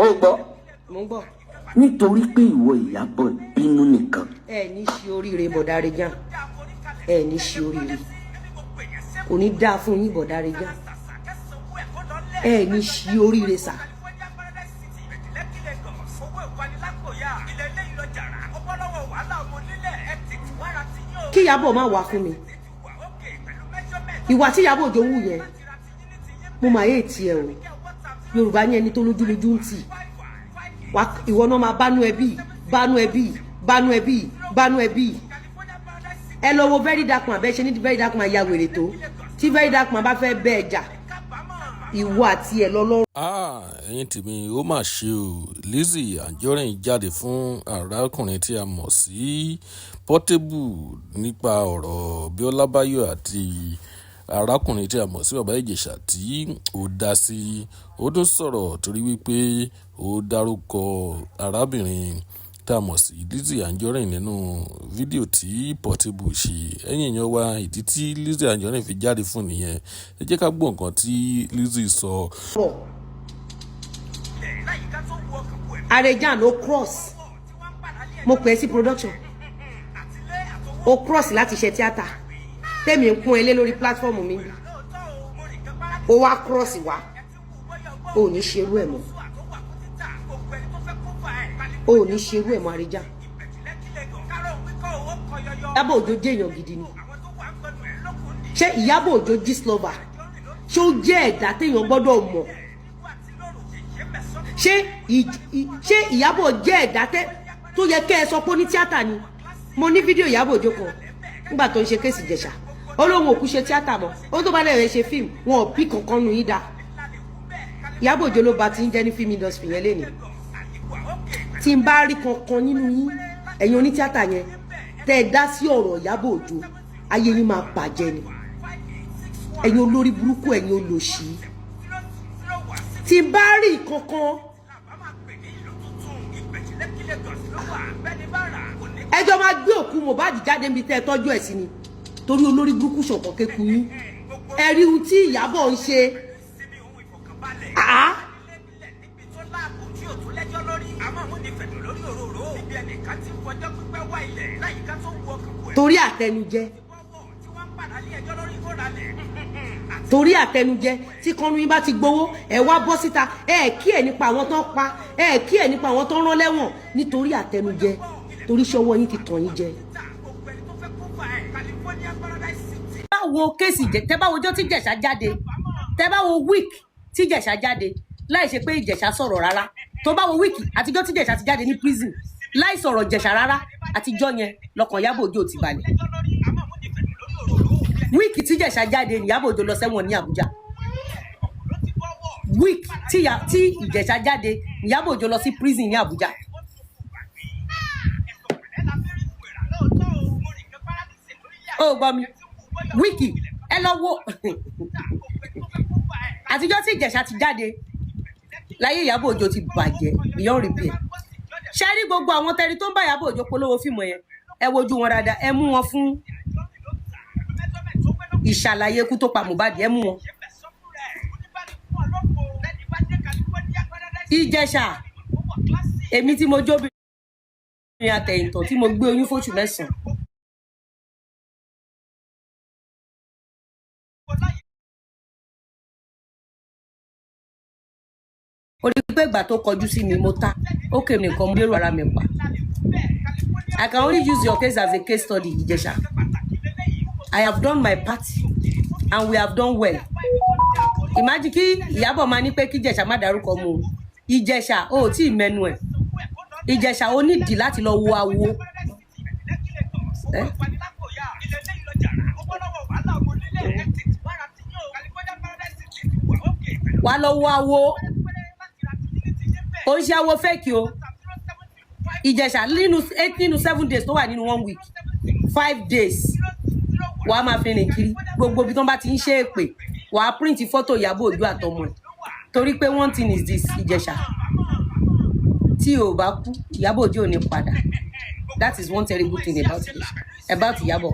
Ó gbọ́. Mo ń gbọ́. Nítorí pé ìwọ Ìyábọ̀ bínú nìkan. Ẹ ní ṣe oríire, bọ̀dá Rejan. Ẹ ní ṣe oríire, kò ní dáa fún yín, bọ̀dá Rejan. Ẹ ní ṣe oríire sà. Kí Ìyábọ̀ má wá fún mi, ìwà tí Ìyábọ̀ Òjó ń wù yẹn, mo máa yé tiẹ̀ o. Yorùbá ní ẹni tó lójúlójú ń tì. Ìwọ náà máa bánú ẹbí, bánú ẹbí, bánú ẹbí, bánú ẹbí. Ẹ lọ wo Very Dark Man. Bẹ́ẹ̀ ṣe ní Very Dark Man ya wèrè tó, tí Very Dark Man bá fẹ́ bẹ́ẹ̀ jà, ìwọ àti ẹ̀ lọ́lọ́run. Ah, ẹ̀yin tèmi, ó mà ṣe o. Lizzy Anjorin jáde fún arákùnrin tí a mọ̀ sí Portable nípa ọ̀rọ̀ Bíọ́lá Báyọ̀ àti arákùnrin tí a mọ̀ sí Bàbá Ìjẹ̀ṣà tí ó dá sí. Ó tún sọ̀rọ̀ torí wípé ó dárúkọ arábìnrin tá a mọ̀ sí Lizzy Anjorin nínú fídíò tí Portable ṣe. Ẹ̀yin èèyàn wa, ìdí tí Lizzy Anjorin fi jáde fún nìyẹn. Ẹ jẹ́ ká gbọ́ nǹkan tí Lizzy sọ. Arejan ó cross, mo pè é sí production, ó cross láti ṣe tíátà tẹ́mi ń kún ẹ lé lórí platform mi bí. Ó wá cross wá, ó ní ṣerú ẹ̀ mọ́, ó ní ṣerú ẹ̀ mọ́. Arejan, Ìyábọ̀ Òjó jẹ́ èèyàn gidi ni. Ṣé Ìyábọ̀ Òjó Gistlover, ṣé ó jẹ́ ẹ̀dá téèyàn gbọ́dọ̀ mọ̀? Ṣé Ìyábọ̀ jẹ́ ẹ̀dá tó yẹ kẹ́ ẹ sọ pé ó ní tíátà ni? Mo ní fídíò Ìyábọ̀ Òjó kan nígbà tó ń ṣe case Ìjẹ̀ṣà. Ó lóun òkú ṣe tíátà mọ́, ó tó bá lẹ̀ ṣe fíìmù, wọn ò bí kankan nu yín dá. Ìyábọ̀ Òjó ló ba ti ń jẹ́ ní film industry yẹn lénìí. Tí n bá rí kankan nínú yín, ẹ̀yin onítíátà yẹn, tẹ́ ẹ dá sí ọ̀rọ̀ Ìyábọ̀ Òjó, ayé yín máa bàjẹ́ ni. Ẹ̀yin olórí burúkú, ẹ̀yin olòṣì, tí n bá rí kankan, ẹjọ́ máa gbé òkú Mohbad jáde níbi tẹ́ ẹ tọ́jú ẹ̀ sí ni, torí olórí burúkú ṣọ̀kan kéku yín. Ẹ rí ohun tí Ìyábọ̀ ń ṣe. Àá torí àtẹnujẹ, torí àtẹnujẹ tí kọ́nú yín bá ti gbowó, ẹ wá bọ́ síta, ẹ kí ẹ nípa àwọn tó ń pa, ẹ kí ẹ nípa àwọn tó ń rán lẹ́wọ̀n, nítorí àtẹnujẹ, torí ṣọwọ́ yín ti tàn yín jẹ. Bá wo case, tẹ bá wo ọjọ́ tí Ìjẹ̀ṣà jáde, tẹ bá wo week tí Ìjẹ̀ṣà jáde láì ṣe pé Ìjẹ̀ṣà sọ̀rọ̀ rárá, tó bá wo week àtijọ́ tí Ìjẹ̀ṣà ti jáde ní prison láì sọ̀rọ̀ Ìjẹ̀ṣà rárá, àtijọ́ yẹn lọ́kàn Ìyábọ̀ Òjó ti balẹ̀. Week tí Ìjẹ̀ṣà jáde ní Ìyábọ̀ Òjó lọ sẹ́wọ̀n ní Àbújá. Week tí Ìjẹ̀ṣà jáde, Ìyábọ̀ Òjó lọ sí prison ní Àbújá. Ó gbọ́ mi, week, ẹ lọ wo àtijọ́ tí Ìjẹ̀ṣà ti jáde láyé Ìyábọ̀ Òjó ti bàjẹ́ beyond repair. Ṣe rí gbogbo àwọn tẹni tó ń bá Ìyábọ̀ Òjó polówó fíìmù yẹn, ẹ wojú wọn dáadáa, ẹ mú wọn fún ìṣàlàyé ikú tó pa Mohbad, ẹ mú wọn. Ìjẹ̀ṣà, èmi tí mo jóbìnrin àtẹ̀yìntọ̀ tí mo gbé oyún fóṣù mẹ́sàn-án, ó rí pé ìgbà tó kọjú sí mi mo ta ó kè mí nǹkan, mo lérò ara mi pa. I can only use your case as a case study, Ìjẹ̀ṣà. I have done my part and we have done well. Imagine kí Ìyábọ̀ máa ní pé kí Ìjẹ̀ṣà má dárúkọ mu o. Ìjẹ̀ṣà, o ò tí ì mẹ́nu ẹ̀. Ìjẹ̀ṣà, o nídìí láti lọ wo awo. Wàá lọ wo awo, ó ń ṣe awo fake o. Ìjẹ̀ṣà, nínú 8, nínú 7 days tó wà nínú one week, 5 days wàá máa fi rìn kiri gbogbo ibi tó ń bá ti ń ṣe èpè, wàá print fọ́tò Ìyábọ̀ Òjó àtọmọ ẹ̀, torí pé one thing is this, Ìjẹ̀ṣà, tí o bá kú, Ìyábọ̀ Òjó ò ní padà. That is one terrible thing about Ìjẹ̀ṣà, about Ìyábọ̀.